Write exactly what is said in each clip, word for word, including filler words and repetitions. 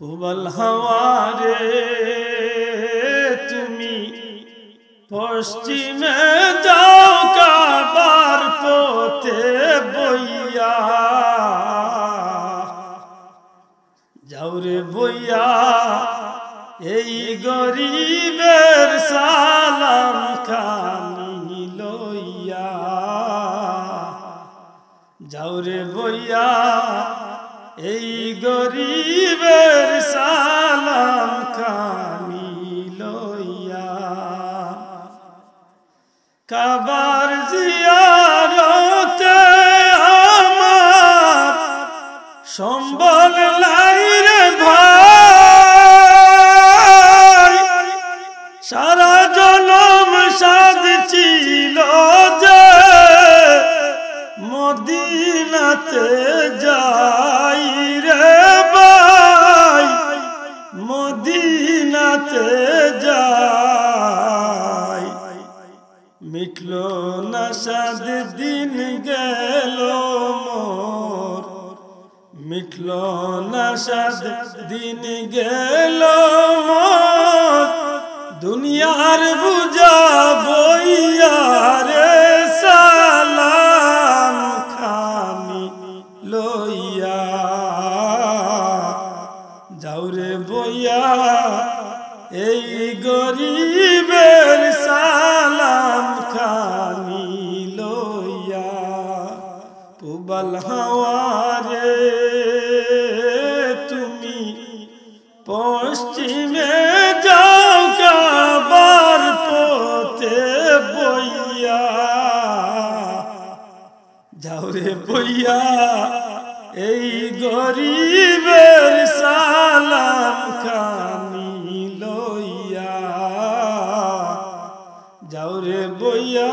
পুবাল হাওয়ারে তুমি পশ্চিমে যাও কাবার পথে বইয়া, যাও রে বইয়া এই গরিবের সালাম খানি লইয়া। যাও রে বইয়া এই গরিবের সালাম খানি লইয়া। কাবার জিয়ারতে আমার সম্বল নাই রে ভাই, সারা জনম সাধ ছিল যে মদিনাতে যাই রে ভাই, মদিনাতে যাই। মিটল না সাত দিন গেল মোর, মিটল না সাত দিন গেল মোর, দুনিয়ার বুঝা বইয়া রে সালাম খানি লইয়া। যাও রে বইয়া এই গরিবের সালাম খানি লইয়া। পুবাল হাওয়ারে তুমি পশ্চিমে যাও কাবার পথে বইয়া। যাও রে বইয়া এই গরিবের সালাম খানি লইয়া। যাও রে বইয়া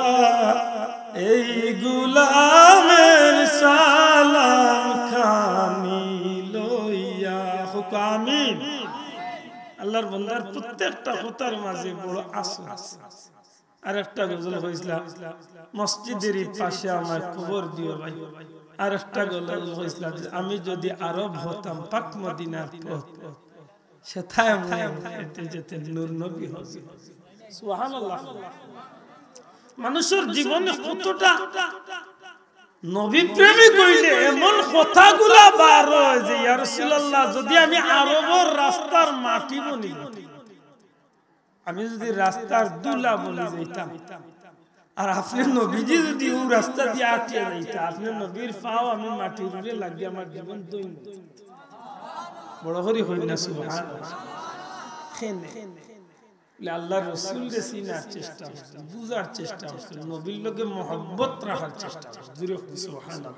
এই গুলামের সালাম খানি লইয়া। কউক্কা আমিন। আল্লাহর বন্দার প্রত্যেকটা কথার মাঝে বড় আসর। আর একটা গজল কইছলা, মসজিদের এই পাশে আমার কবর দিও ভাই। আর একটা গজল কইছলা যে আমি যদি আরব হতাম পাক মদিনার পথ, সেথায় মনে হয় এতে যেতে নূর নবী হজে। সুবহানাল্লাহ। মানুষের জীবনে কতটা নবী প্রেমিক হইলে এমন কথাগুলা বার হয় যে, ইয়া রাসূলুল্লাহ, যদি আমি আরবর রাস্তার মাটি বনি, আমি যদি রাস্তার ধুলা বনি যাইতাম, আর আপনে নবীজি যদি ও রাস্তা দিয়া আটিয়া যাইতা, আপনে নবীর পাও আমি মাটির উপরে লাগি আমার জীবন ধন্য। বড় করি কই না সুবহানাল্লাহ। কেনে? বলে আল্লাহর রসুলরে চিনার চেষ্টা করছে, বুঝার চেষ্টা করছে, নবীর লগে মহব্বত রাখার চেষ্টা করছে। জোরে কই সুবহানাল্লাহ।